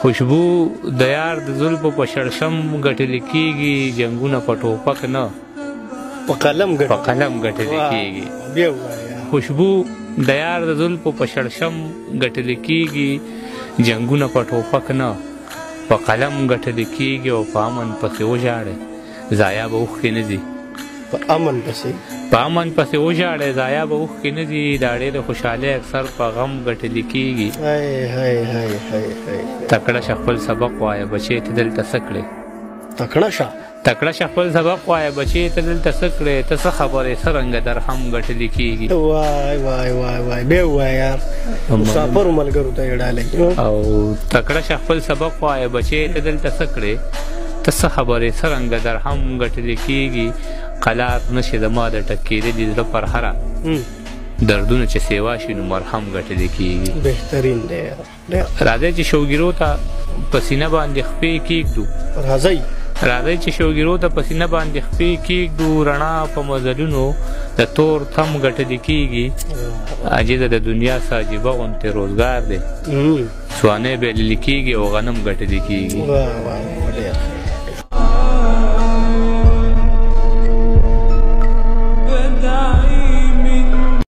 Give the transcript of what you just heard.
خوشبو د یار د زلفو په شړشم ګټل کېږي، جنګونه په ټوپک نه په قلم په قلم ګټل کېږي. بیا ووایه. خوشبو د یار د زلفو په شړشم ګټل کېږي، جنګونه په ټوپک نه په قلم ګټل کېږي. او په امن پسې وژاړې ضایع به اوښکې نه ځي. په امن پسې، په امن پسې وژاړې ضایع به اوښکې نه ځي. دا ډېرې خوشحالۍ اکثر په غم ګټل کېږي. های های های های های. تکړه شه خپل سبق وایه بچې، ته دلته څه کړې؟ تکړه شه، تکړه شه خپل سبق وایه بچې، ته دلته څه کړې؟ ته څه خبرې، څرنګه درهم ګټل کېږي؟ وای وای وای وای، بیا ووایه یار، مسافرو ملګرو ته یې ډالۍ. او تکړه شه خپل سبق وایه بچې، ته دلته څه کړې؟ ته څه خبرې، څرنګه درهم ګټل کېږي؟ قلار نشي زما د ټکېدلي زړه پر هره دردونه چې سیوا شي نو مرهم ګټل کېږي. بهترین دی یار. راځئ چې شوګیرو ته په سینه باندې خپې کېږدو. راځئ، راځئ چې شوګیرو ته په سینه باندې خپې کېږدو. رڼا په مزلونو د تور تم ګټل کېږي. عاجزه د دنیا څه عجیبه غوندې روزګار دی، ځوانۍ بېلل کېږي او غنم ګټل کېږي. واه واه.